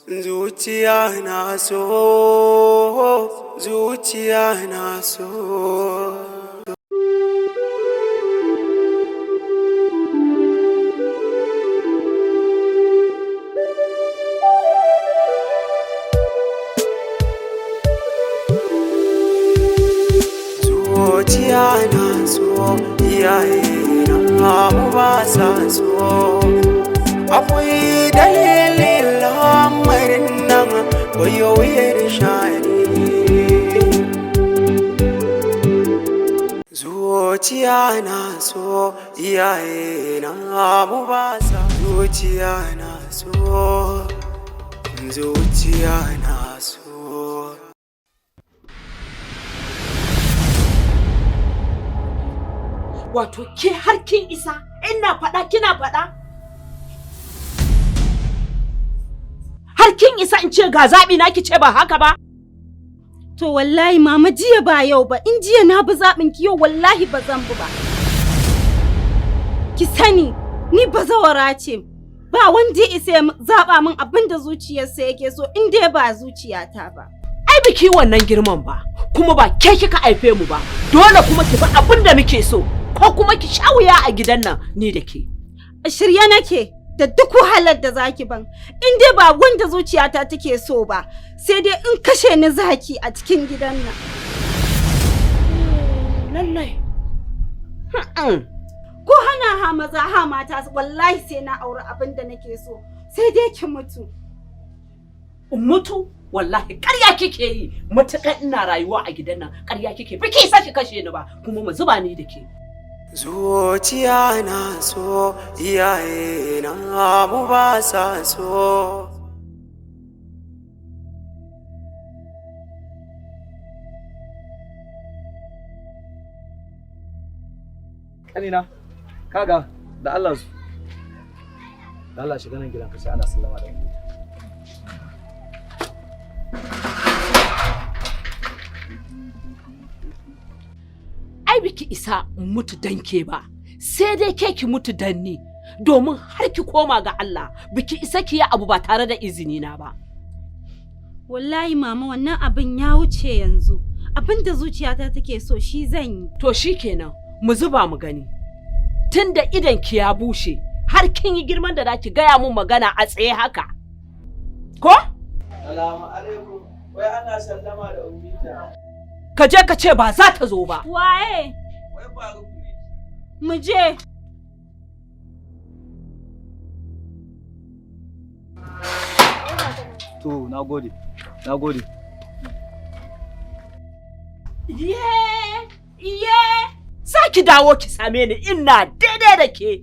Zuciya na so, zuciya na so. Zuciya na so, iyaye na mu ba sa so. Akwai dalilin lamarin nan, wayo wuyar shani. Zuciya na so, iyaye na mu ba sa. Zuciya na so, zuciya na so. Wato ke har kin isa ina faɗa kina faɗa? Har kin isa in ce ga zaɓi na ki ce ba haka ba? To wallahi mama, jiya ba yau ba, in jiya na bi zaɓin ki, yau wallahi ba zan bi ba. Ki sani ni bazawara ce, ba wanda ya isa ya zaɓa min abin da zuciyarsa yake so in dai ba zuciyata ba. Ai biki wannan girman ba, kuma ba ke kika haife mu ba. Dole kuma ki bi abin da muke so, ko kuma ki sha wuya a gidan nan ni da ke. A shirye nake da duk wahalar da zaki ban in dai ba wanda zuciyata take so ba, sai dai in kashe ni zaki a cikin gidan nan. Lallai. Ko hana ha maza ha mata, wallahi sai na auri abin da nake so, sai dai ki mutu. In mutu? Wallahi ƙarya kike yi, matuƙar ina rayuwa a gidan nan ƙarya kike, biki isa ki kashe ni ba, kuma mu zuba ni da ke. Zuciya na so, iyaye na mu ba sa so. Kanina, kaga da Allah su. Da Allah shiga nan gidan ka sai ana sallama da mu. Ai biki isa in mutu dan ke ba, sai dai ke ki mutu dan ni, domin har ki koma ga Allah biki isa ki yi abu ba tare da izini na ba. Wallahi mama, wannan abin ya wuce yanzu. Abin da zuciyata take so shi zan yi. To shikenan, mu zuba mu gani. Tunda idan ki ya bushe har kin yi girman da zaki gaya mun magana a tsaye haka. Ko? Salamu alaikum. Wai ana sallama da ummita. Ka je ka ce ba za ta zo ba. Waye? Wai Faruk ne. Mu je. To, nagode. Nagode. Iye, iye, za ki dawo ki same ni ina daidai da ke.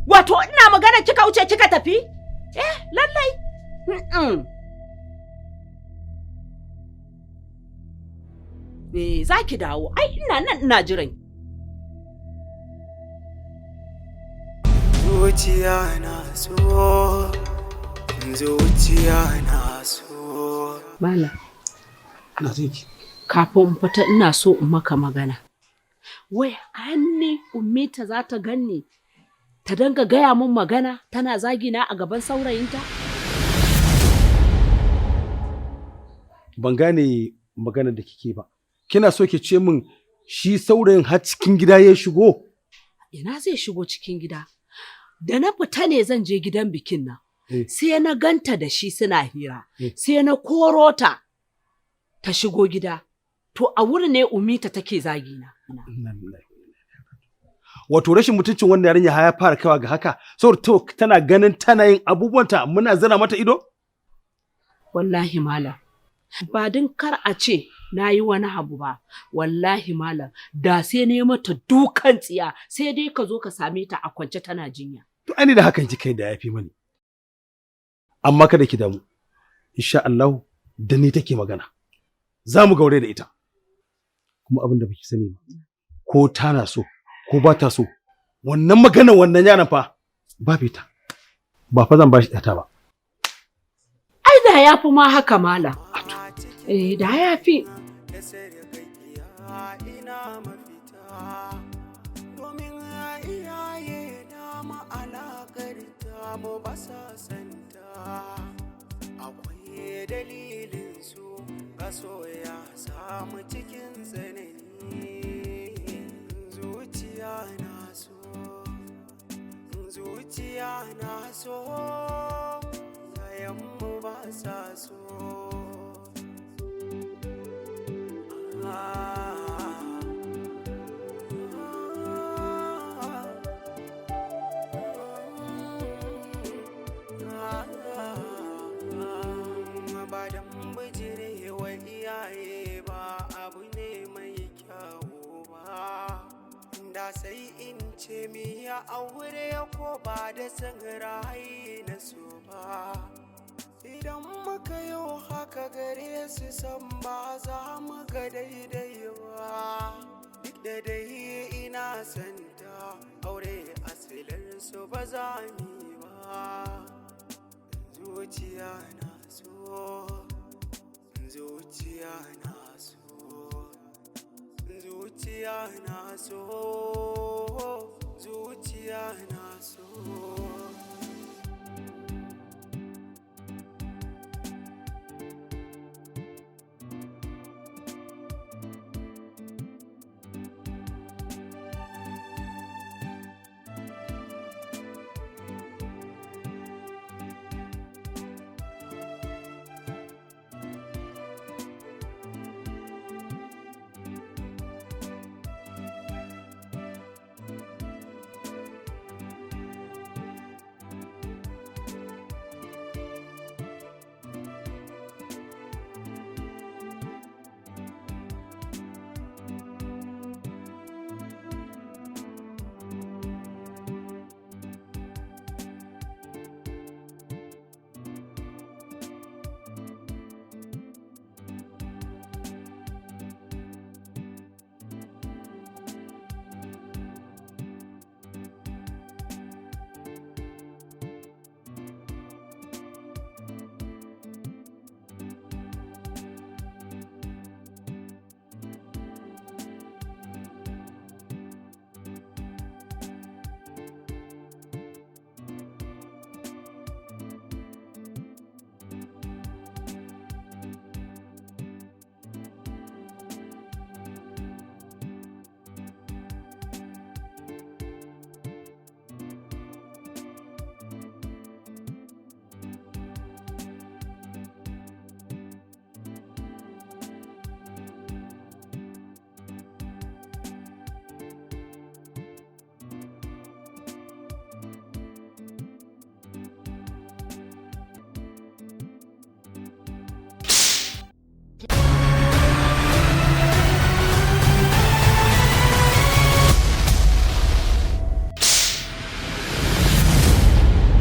Wato ina magana kika wuce kika tafi? Eh, lallai. Mm-mm. Eh, za ki dawo. Ai ina nan ina jiran. Zuciya na so, zuciya na so. Malam, Ina jin ki. kafin in fita ina so in maka magana. Wai hanni ummita za ta ganni ta danga gaya mun magana tana zagina a gaban saurayinta? Ban gane maganar da kike ba. Kina so ki ce min shi saurayin har cikin gida ya shigo? Ina zai shigo cikin gida? Da na fita ne zan je gidan bikin nan. Eh. Sai na ganta da shi suna hira. Eh. Sai na koro ta ta shigo gida. To a wurin ne umita take zagina. Inna lillahi wa inna ilaihi raji'un. Wato rashin mutuncin wannan yarinya har ya fara kaiwa ga haka. Saboda to tana ganin tana yin abubuwanta muna zira mata ido? Wallahi malam, ba din kar a ce na yi wani abu ba, wallahi malam, da sai na yi mata dukan tsiya, sai dai ka zo ka same ta a kwance tana jinya. To ai ni da hakan kika yi da yafi mani. Amma kada ki damu. Insha Allah da ni take magana. Za mu gaure da ita. Kuma abin da baki sani ba. Ko tana so ko ba ta so. Wannan maganar wannan yaron fa ba fita. Ba fa zan bashi ta ba. Ai da ya fi ma haka malam. Eh da ya fi. Da sarƙaƙiya ina mafita, domin iyaye na ma'alaƙar ta mu ba sa santa. Akwai Dalilin su kaso ya samu cikin tsanani. Zuciya na so, zuciya na so, yayanmu ba sa so. Ah. Ba dan bijirewa iyaye ba abu ne mai kyau ba. Da sai in ce miya aure ko ba da san rai na so ba. Idan muka yi haka gare su, san ba za mu ga daidai ba. Duk da dai ina santa, aure asilar su ba za mu yi ba. Zuciya na so, zuciya na so, zuciya na so, zuciya na so.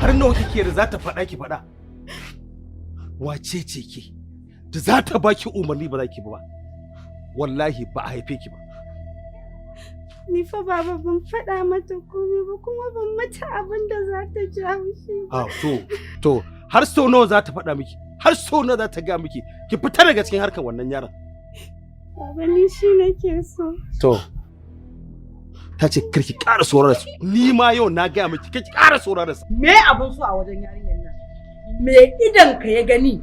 Har nawa kike da za ta faɗa ki faɗa? Wace ce ke da za ta baki umarni ba za ki bi ba? Wallahi ba a haife ki ba. Ni fa baba ban faɗa mata komai ba, kuma ban mata abin da za ta ji haushi ba. Ah, to har sau nawa za ta faɗa miki? Har sau nawa za ta ga miki ki fita daga cikin harkar wannan yaron? Baba, ni shi nake so. To, ta ce kar ki ƙara saurara su. Ni ma yau na gaya miki kar ki ƙara saurara su. Me abun so a wajen yarinyar nan? Me idan ka ya gani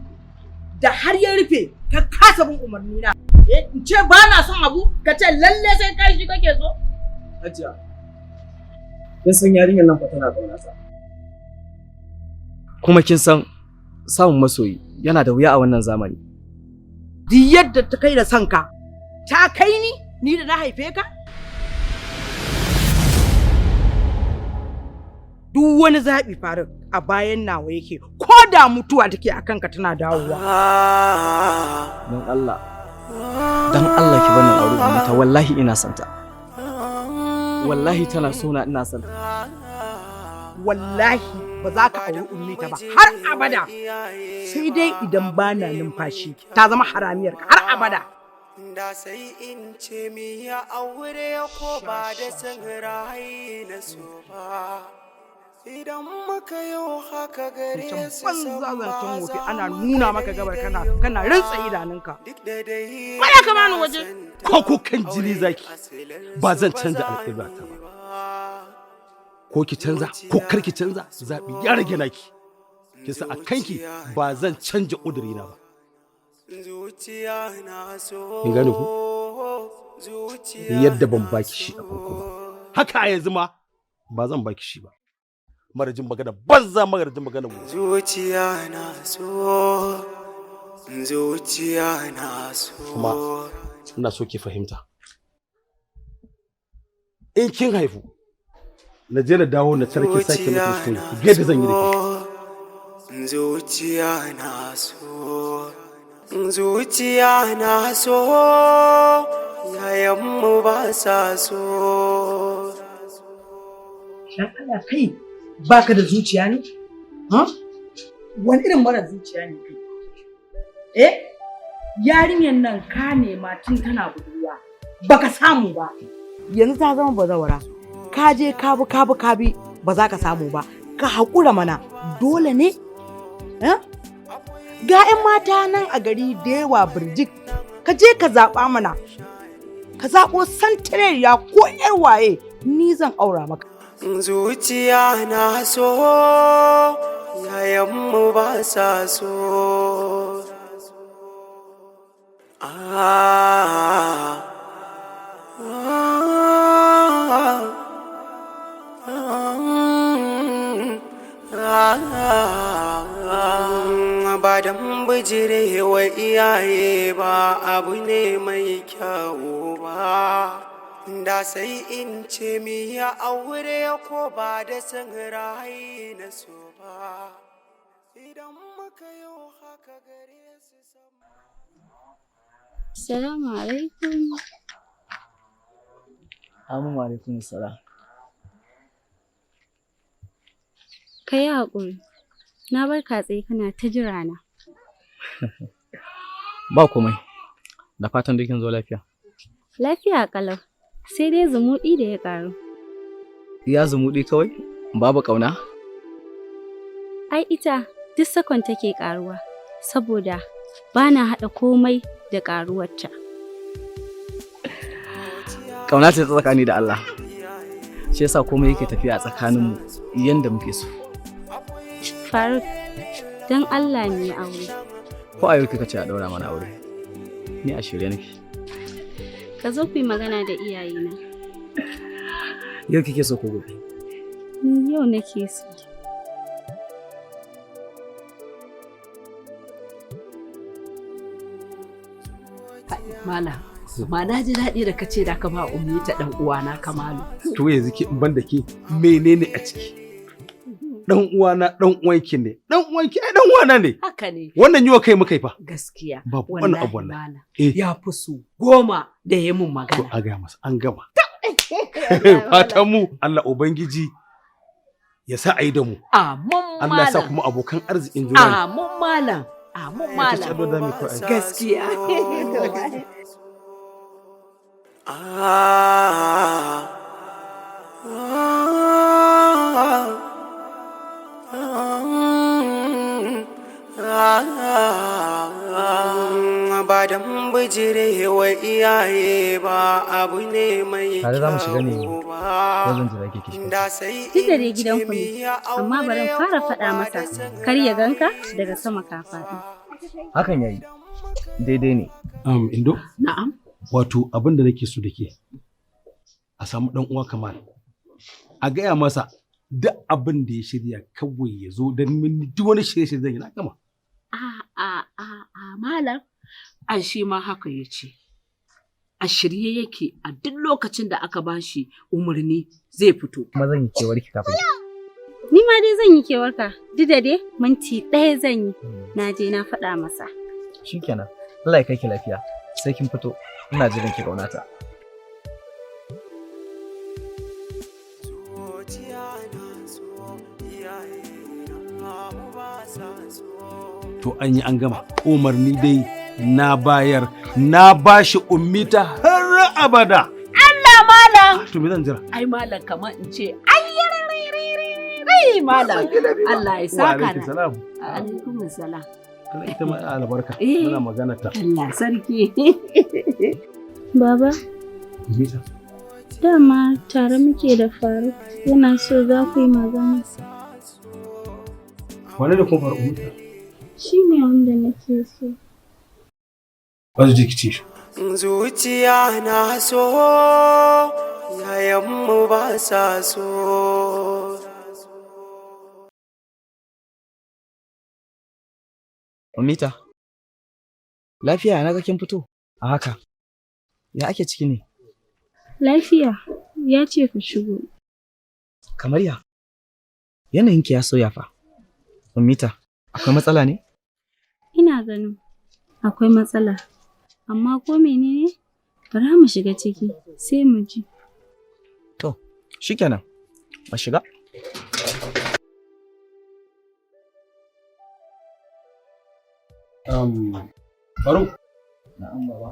da har ya rufe ka kasa bin umarni na? Eh, in ce ba na son abu, ka ce lalle sai kai shi kake so. Hajiya, kin san yarinyar nan fa tana ƙaunata. Kuma kin san samun masoyi yana da wuya a wannan zamani. Duk yadda ta kai da son ka, ta kai ni, ni da na haife ka? Duk wani zaɓi Faruk a bayan nawa yake, ko da mutuwa take a kanka tana dawowa. Don Allah, don Allah ki bani aure ta, wallahi ina son ta. Wallahi tana so na, ina son ta. Wallahi ba za ka auri Ummi ta ba har abada. Sai dai idan ba na numfashi ta zama haramiyar ka har abada. Da sai in ce miya aure ko ba da san rai na so ba. Idan muka yi haka gare Zancen su, banza, san ba zancen wofi, za ana mu nuna ga maka gabar daidai kana ba. kana rintsa idanunka. Duk da dai Baya ka bani waje. Ko kukan jini zaki, ba zan canza alƙiblata ba. Ko ki canza ko kar ki canza, zaɓi ya rage naki. Ki sa a kanki, ba zan canja ƙudurina ba. Zuciya na so. Kin gane ko? Zuciya Yadda ban baki shi a farko ba, haka a yanzu ma ba zan baki shi ba. Marajin magana banza, marajin magana wofi. Zuciya na so. Zuciya na so. Kuma ina so ki fahimta, in kin haifu na je na dawo na tarki sake na kuskure, ki ga yadda zan yi da ke. Zuciya na so. Zuciya na so. Yayanmu ba sa so. Dan Allah kai baka da zuciya ne? Ha? Wani irin mara zuciya ne kai? Eh? Yarinyar nan ka nema tun tana budurwa. Baka samu ba. Yanzu ta zama bazawara. Ka je ka bi ka bi ka bi ba za ka samu ba. Ka haƙura mana dole ne? Eh? Ga 'yan mata nan a gari da yawa birjik. Ka je ka zaɓa mana. Ka zaɓo santarariya ko 'yar waye ni zan aura maka. Zuciya na so. Yayanmu ba sa so. Ah, ah, ah, ah. Ba don bijirewa iyaye ba abu ne mai kyau ba. Da sai in ce miya aure ko ba da san rai na so ba. Idan muka yi haka gare su sama. Salamu alaikum. Amin wa alaikum salam. Ka yi haƙuri. Na bar ka tsaye kana ta jira na. Ba komai. Da fatan duk kin zo lafiya. Lafiya ƙalau. Sai dai zumuɗi da ya ƙaru. Iya zumuɗi kawai? Babu ƙauna? Ai ita duk sakon take ƙaruwa. Saboda ba na haɗa komai da ƙaruwarta. Ƙauna ce ta tsakani da Allah. Shi yasa komai yake tafiya a tsakaninmu yanda muke so. Faruk, don Allah mu yi aure. Ko a yau kika ce a ɗaura mana aure. Ni a shirye nake. Ka zo ku yi magana da iyayena. Yau kike so ko gobe? Ni yau nake so. Malam, amma na ji daɗi da kace da ka ba ummi ta ɗan uwana Kamalu. To yanzu ke in ban da ke menene a ciki? Dan uwana dan uwanki ne, dan uwanki ai dan uwana ne. Haka ne. Wannan yiwa kai muka yi fa. Gaskiya. Babu wani abu wallahi. Malam. Eh. Ya fi su 10 da ya mun To magana. a gaya masa an gama. Fatan mu Allah ubangiji ya sa a yi da mu. Amin Allah ya sa malam. kuma abokan arzikin juna ne. Amin malam. Amin Ita ce malam. addu'ar da mu yi kawai. Gaskiya. Ah, ah, ah, ba don bijirewa iyaye ba abu ne mai Tare za mu shiga ne kyau ba. ko zan jira ke ki shiga? Da sai Duk da dai in ce gidanku ne, miya amma bari in aure fara ko faɗa ba masa da san kar ya ganka daga sama ka faɗi. Hakan yayi. Daidai ne. Indo, Na'am. wato abin da nake so da ke a samu dan uwa Kamal. A gaya masa duk abin da ya shirya kawai ya zo don min duk wani shirye-shirye zan yi na gama. A a a a malam. Ai shi ma haka ya ce. A shirye yake a duk lokacin da aka bashi umarni zai fito. Kuma zan yi kewar ki kafin. Ni ma dai zan yi kewarka, duk da dai minti 1 zan yi. Na je na faɗa masa. Shikenan. Allah ya kai ki lafiya. Sai kin fito. Ina jiran ki ƙaunata. Zuciya na so, iyaye na mu ba sa so. To an yi an gama. Umarni dai na bayar na bashi ummita har abada. Allah malam. To me zan jira? Ai malam kamar in ce ai rai malam. Allah ya Wa saka alaikum na. salam. Alaikum salam. Kana ita ma albarka. Eh. Muna magana ta. Allah sarki. Baba, Ummita. dama tare muke da Faruk, yana so za ku yi magana. Wane ne kuma ummita? Shi ne wanda nake so. Ba su je ki ce shi. Zuciya na so, yayanmu ba sa so. Umita, lafiya na ga kin fito a haka. Ya ake ciki ne? Lafiya, ya ce ka shigo. Kamar ya? Yanayinki ya sauya fa. Umita, akwai matsala ne? Ina ganin akwai matsala, amma ko menene? Bara mu shiga ciki sai mu ji. To, shikenan. Ba shiga. Faruk. Na'am baba.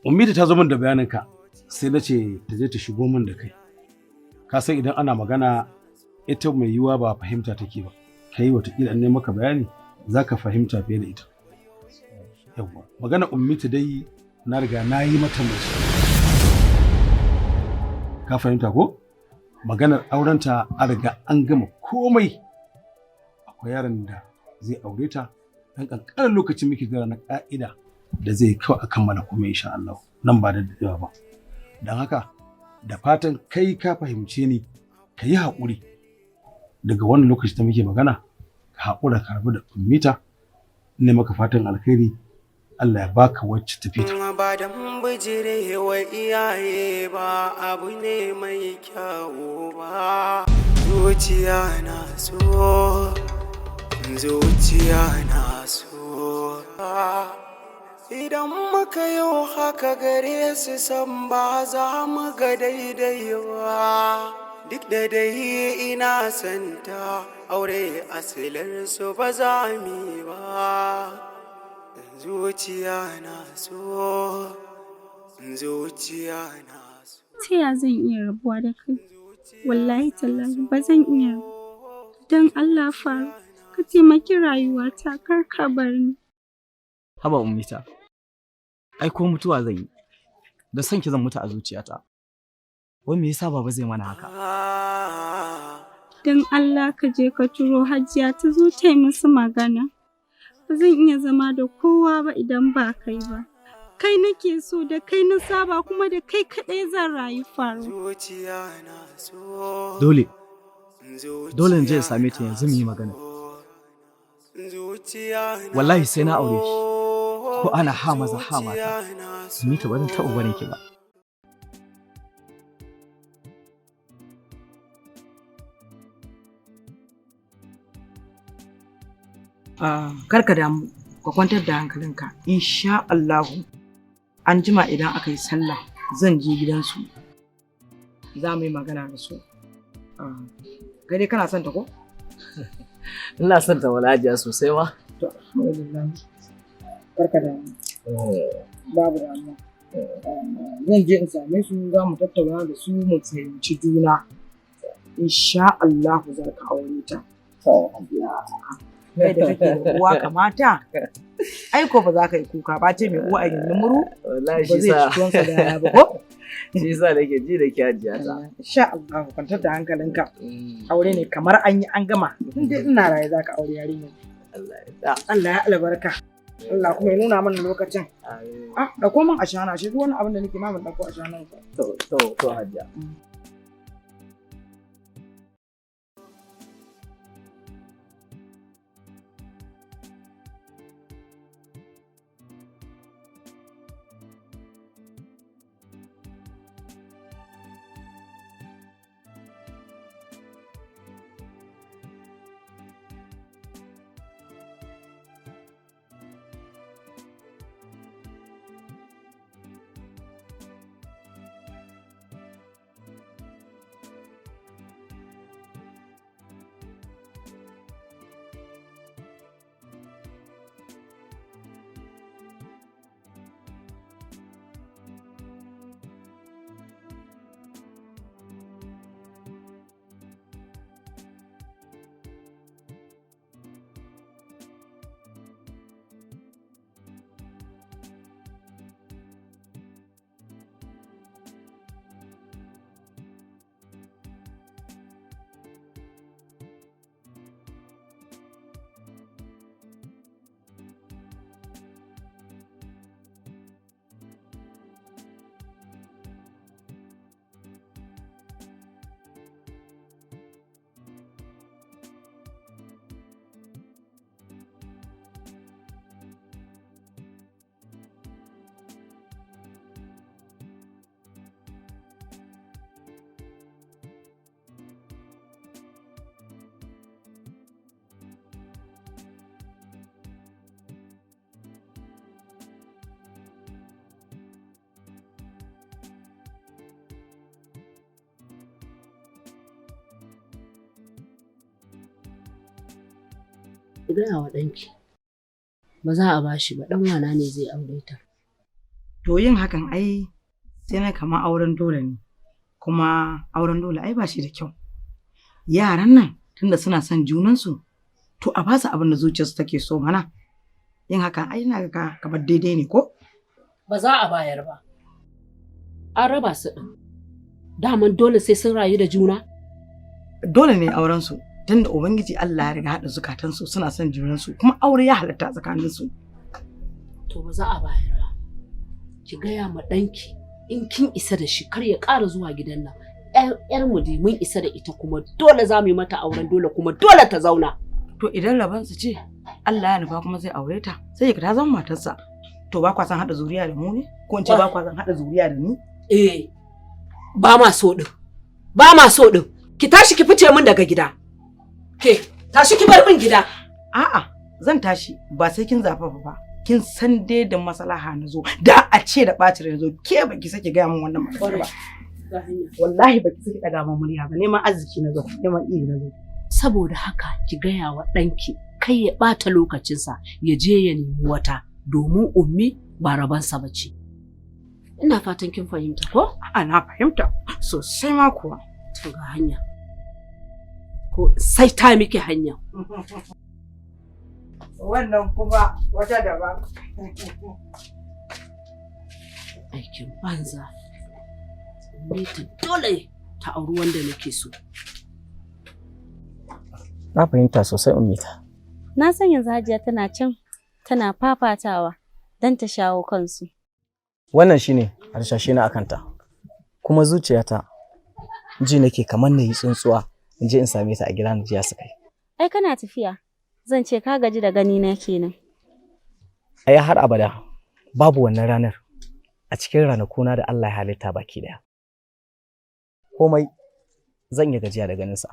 Ummita ta zo min da bayaninka sai na ce ta je ta shigo min da kai. Ka san idan ana magana ita mai yiwuwa ba fahimta take ba. Kai wataƙila in ne maka bayani za ka fahimta fiye da ita. Yawwa, magana Ummita dai na riga na yi mata mace. Ka fahimta ko? Maganar aurenta an riga an gama komai. Akwai yaron da zai aure ta ɗan ƙanƙanin lokacin muke jira na ƙa'ida da zai kawai a kammala komai insha Allah nan ba da daɗewa ba. Don haka da fatan kai ka fahimce ni, ka yi haƙuri daga wannan lokaci da muke magana, ka haƙura ka rabu da Ummita. Ne maka fatan alkhairi, Allah ya baka wacce tafi ta. Ba dan bijirewa iyaye ba abu ne mai kyau ba. Zuciya na so, zuciya na so. Idan muka yi haka gare su san ba za mu ga daidai ba. Duk da dai ina santa aure asilar su ba za mu yi ba. Zuciya na so, zuciya na so. Ta ya zan iya rabuwa da kai? Wallahi tallahi ba zan iya ba. Don Allah Faruk, ka taimaki rayuwata kar ka bar ni. Haba Ummita. Ai ko mutuwa zan yi. Da son ki zan mutu a zuciyata. Wai me yasa baba zai mana haka? Don Allah ka je ka turo Hajiya ta zo ta yi musu magana. Ba zan iya zama da kowa ba idan ba kai ba. Kai nake so, da kai na saba, kuma da kai kaɗai zan rayu Faruk. Zuciya na so. Dole. Dole in je in same ta yanzu mu yi magana. Wallahi sai na aure ki. Ko ana ha maza ha mata. Ummita ba zan taɓa barin ki ba. Kar ka damu, ka kwantar da hankalinka. Insha Allahu, an jima idan aka yi sallah zan je gidansu. Za mu yi magana da su. Gare kana son ta ko? Ina son ta wala Hajiya sosai ma. To, alhamdulillah. Kar ka damu. Babu damuwa. Zan je in same su, za mu tattauna da su mu fahimci juna. Insha Allahu za ka aure ta. Kai da kake da uwa kamata, ai ko ba za ka yi kuka ba, ce mai uwa a gindin muru Wallahi ba shi zai sa ci tuwonsa da yaya ba ko? shi sa nake ji da ki Hajiya ta. Insha Allah, kwantar da hankalinka. Aure ne kamar an yi an gama. In dai ina raye za ka aure yarinya. Allah ya da. Allah ya albarka. Allah kuma ya nuna mana lokacin. Amin. Ah, dauko min ashana, shi duk wani abin da nake ma ban dauko ashanan ka. To to to Hajiya. Ki gaya wa ɗanki. Ba za a bashi ba, ɗan wana ne zai aure ta. To yin hakan ai sai na kama auren dole ne. Kuma auren dole ai ba shi da kyau. Yaran nan tunda suna son junansu to a basu abin da zuciyarsu take so mana. Yin hakan ai na ga kamar daidai ne ko? Ba za a bayar ba. An raba su ɗin. Daman dole sai sun rayu da juna. Dole ne auren su tunda Ubangiji Allah ya riga haɗa zukatansu suna son junansu kuma aure ya halatta a tsakaninsu. To ba za a bayar ba. Ki gaya ma ɗanki in kin isa da shi kar ya ƙara zuwa gidan nan. ‘Yar mu dai mun isa da ita kuma dole za mu yi mata auren dole kuma dole ta zauna. To idan rabon su ce Allah ya nufa kuma zai aure ta sai ya ta zama matarsa. To ba kwa san haɗa zuriya da mu ne? Ko in ce ba kwa san haɗa zuriya da ni? Eh, ba ma so ɗin. Ba ma so ɗin. Ki tashi ki fice min daga gida. Ke, tashi ki bar min gida. A'a, zan tashi ba sai kin zafafa ba. Kin san dai da maslaha na zo. Da a ce da ɓacin rai na zo, ke baki sake gaya min wannan magana ba. Wallahi baki sake ɗaga min murya ba, neman arziki na zo, neman iri na zo. Saboda haka ki gaya wa ɗanki kai ya ɓata lokacinsa ya je ya nemi wata domin Ummi ba rabansa ba ce. Ina fatan kin fahimta ko? A'a na fahimta sosai ma kuwa. To ga hanya. Ko sai ta miki hanya. Wannan kuma wata daban. Aikin banza. Ummi ta dole ta auri wanda nake so. Na fahimta sosai, Ummita. Na san yanzu Hajiya tana can tana fafatawa don ta shawo kansu. Wannan shine harshashe na akanta. Kuma zuciyata ji nake kamar na yi tsuntsuwa in je in same ta a gida na jiya su kai. Ai kana tafiya, zan ce ka gaji da gani na kenan. Ai har abada babu wannan ranar a cikin ranakuna da Allah ya halitta baki daya. Komai zan iya gajiya da ganinsa.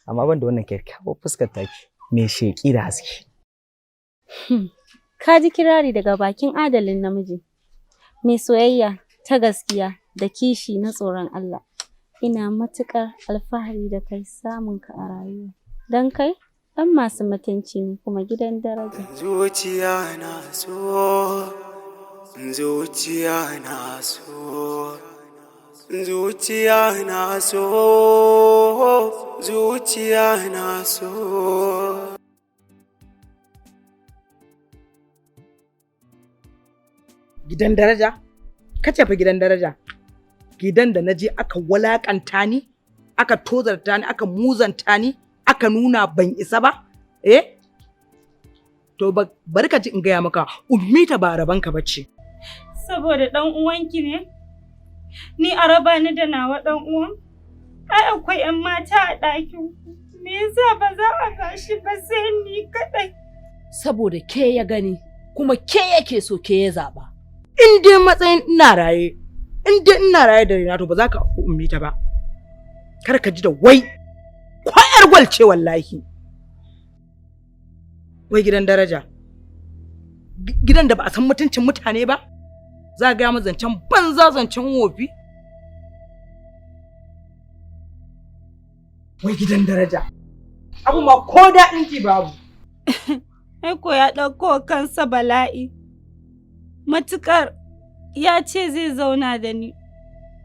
Amma ban da wannan kyakkyawar fuskar taki mai sheƙi da haske. Ka ji kirari daga bakin adalin namiji. Mai soyayya ta gaskiya da kishi na tsoron Allah. Ina matuƙar alfahari da kai samun ka a rayuwa. Don kai ɗan masu mutunci ne kuma gidan daraja. Zuciya na so, zuciya na so, zuciya na so, zuciya na so. Gidan daraja? Ka ce fa gidan daraja. Gidan da na je aka walakanta ni, aka tozarta ni, aka muzanta ni, aka nuna ban isa ba? Eh? To bari ka ji in gaya maka, Ummita ba rabanka bace. Saboda ɗan uwanki ne? Ni a raba ni da nawa ɗan uwan? Ai akwai 'yan mata a ɗakin ku. Me yasa ba za a bashi ba sai ni kaɗai? Saboda ke ya gani kuma ke yake so ke ya zaɓa. In dai matsayin ina raye, in dai ina raye da raina to ba za ka auri Ummita ba. Kar ka ji da wai, kwayar gwal ce wallahi. Wai gidan daraja. Gidan da ba a san mutuncin mutane ba? Za a gaya mu zancen banza zancen wofi? Wai gidan daraja. Abu ma ko daɗin ji babu. Aiko ya ɗauko kansa bala'i. Matuƙar ya ce zai zauna da ni.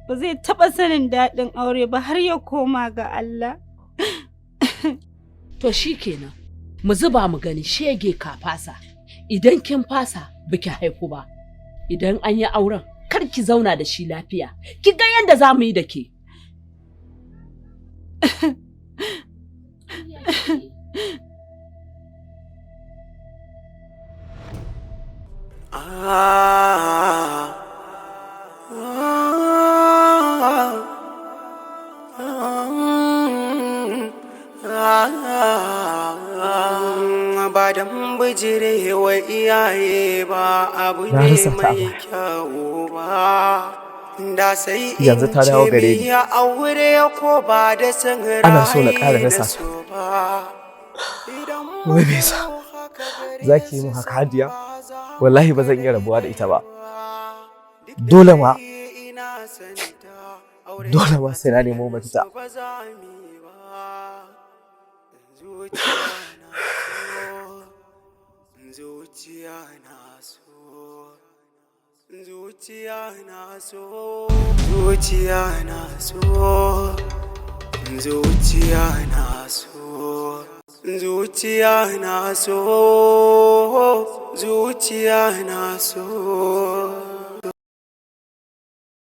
Ba zai taɓa sanin daɗin aure ba har ya koma ga Allah. To shi kenan, mu zuba mu gani shege ka fasa. Idan kin fasa biki haihu ba. Idan an yi auren kar ki zauna da shi lafiya. Ki ga yadda za mu yi da ke. Ah, ah, ah, ba dan bijirewa iyaye ba abu Na ne rasa ta a mai baya. kyau ba da sai in Yanzu ta dawo ce gare ni. miya aure ko ba da san Ana so na ƙara rai da rasa ta. so ba. Idan Wai me yasa za ki yi min haka Hadiya? Wallahi ba zan iya rabuwa da ita ba. Dole ma, dole ma sai na nemo mafita. Ba za mu yi ba. Zuciya na so. Zuciya na so, zuciya na so, zuciya na so, zuciya na so, zuciya na so, zuciya na so.